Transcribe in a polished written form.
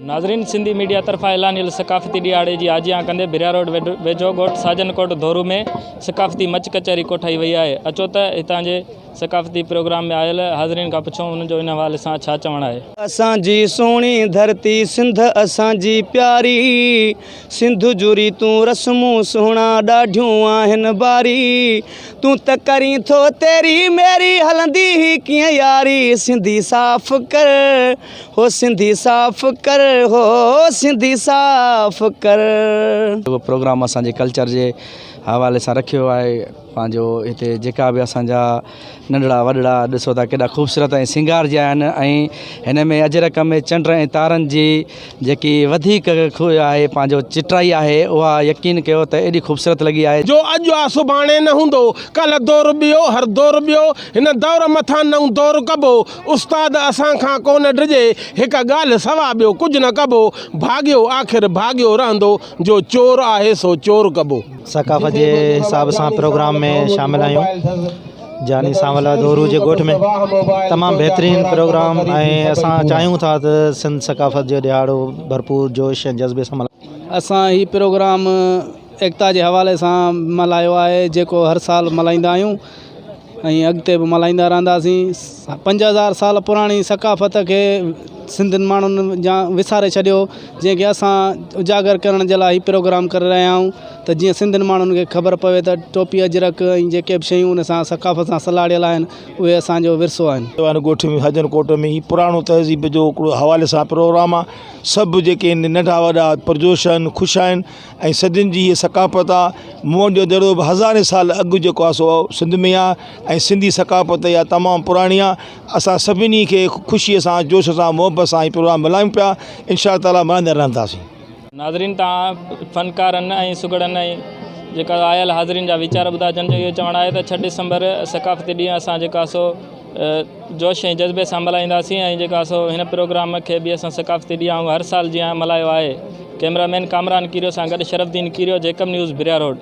ناظرين سنڌي ميڊيا طرفان اعلانيل ثقافتي ڏهاڙي جي آجيان ڪندي ڀريا روڊ ويجهو ڳوٺ ساجن ڪوٽ ڌورو ۾ ثقافتي مچ ڪچهري ڪوٺائي وئي آهي اچو ته هتان جي ثقافتي پروگرام ۾ آيل حاضرين کان پڇون انهن جو ان حوالي سان ڇا چوڻ آهي. اسان جي سهڻي ڌرتي سنڌ اسان جي پياري سنڌ جون ريتون رسمون سهڻا ڏاڍيون آهن باري تون ته ڪرين ٿو تيري ميري هلندي هي ڪيئن ياري سنڌي صاف ڪر هو سنڌي صاف ڪر هو سنڌي صاف ڪر. اهو پروگرام اسان جي ڪلچر جي حوالي سان رکيو آهي پنهنجو هتي جيڪا به اسان جا ننڍڙا وڏڙا ڏسو ٿا ڪيڏا خوبصورت ۽ سينگارجيا آهن ۽ هن ۾ اجرڪ ۾ چنڊ ۽ تارن جي جيڪي وڌيڪ آهي پنهنجو چٽائي آهي اها يقين ڪيو ته ايڏي خوبصورت لڳي آهي. جو اڄ آ سڀاڻي نه هوندو، ڪلهه دور ٻيو هر دور ٻيو، هن دور مٿان نئون دور ڪبو، استاد اسان کان ڪونه ڊڄي، هڪ ڳالهه سوا ٻيو ڪجهه نه ڪبو، ڀاڳيو آخر ڀاڳيو رهندو، جو چور آهي سو چور ڪبو. ثقافت جي حساب سان پروگرام ۾ شامل آهيون جاني سانولا دورو جي ڳوٺ ۾ تمام بهترين پروگرام ۽ اسان چاهيون ٿا ته سنڌ ثقافت جو ڏهاڙو ڀرپور جوش ۽ جذبي سان ملهايو. اسان هي پروگرام ايڪتا جي حوالي سان ملهايو آهي جيڪو هر سال ملهائيندا آهيون ۽ اڳتي به ملهائيندا رهنداسين 5000 سال پراڻي ثقافت کي سنڌين ماڻهن جا وساري ڇڏيو جنهن کي اسان اجاگر ڪرڻ جي لاءِ هي پروگرام ڪري رهيا آهيون ته جيئن سنڌين ماڻهن کي خبر پوي ته ٽوپي اجرڪ ۽ جيڪي به شيون ان سان ثقافت سان سلهاڙيل آهن اهي اسان جو ورثو آهن. واري ڳوٺ ۾ حجن ڪوٽ ۾ هي پراڻو تهذيب جو هڪڙو حوالي سان پروگرام آ سڀ جيڪي آهن ننڍا وڏا پرجوش آهن خوش آهن ۽ صدين جي هيء ثقافت آ. موئن جو دڙو به هزارين سال اڳ جيڪو آ سو سنڌ ۾ آ ۽ سنڌي ثقافت اها تمام پراڻي آ. اسان سڀني کي خوشيء سان جوش سان محبت سان هي پروگرام ملهايون پيا انشاء الله تعاليٰ ملهائيندا رهنداسين. ناظرين توهان فنڪارن ۽ سگهڙن ۽ جيڪا آيل حاضرين جا ويچار ٻڌا جن جو اهو چوڻ آهي ته 6 ڊسمبر ثقافتي ڏينهن اسان جيڪا سو جوش ۽ جذبي سان ملهائينداسين ۽ جيڪا سو هن پروگرام کي به اسان ثقافتي ڏينهن وانگر هر سال جيان ملهايو آهي ڪئميرا مين ڪامران ڪيريو سان گڏ Sharaf Uddin Kerio, Jacob news, Bhiria road.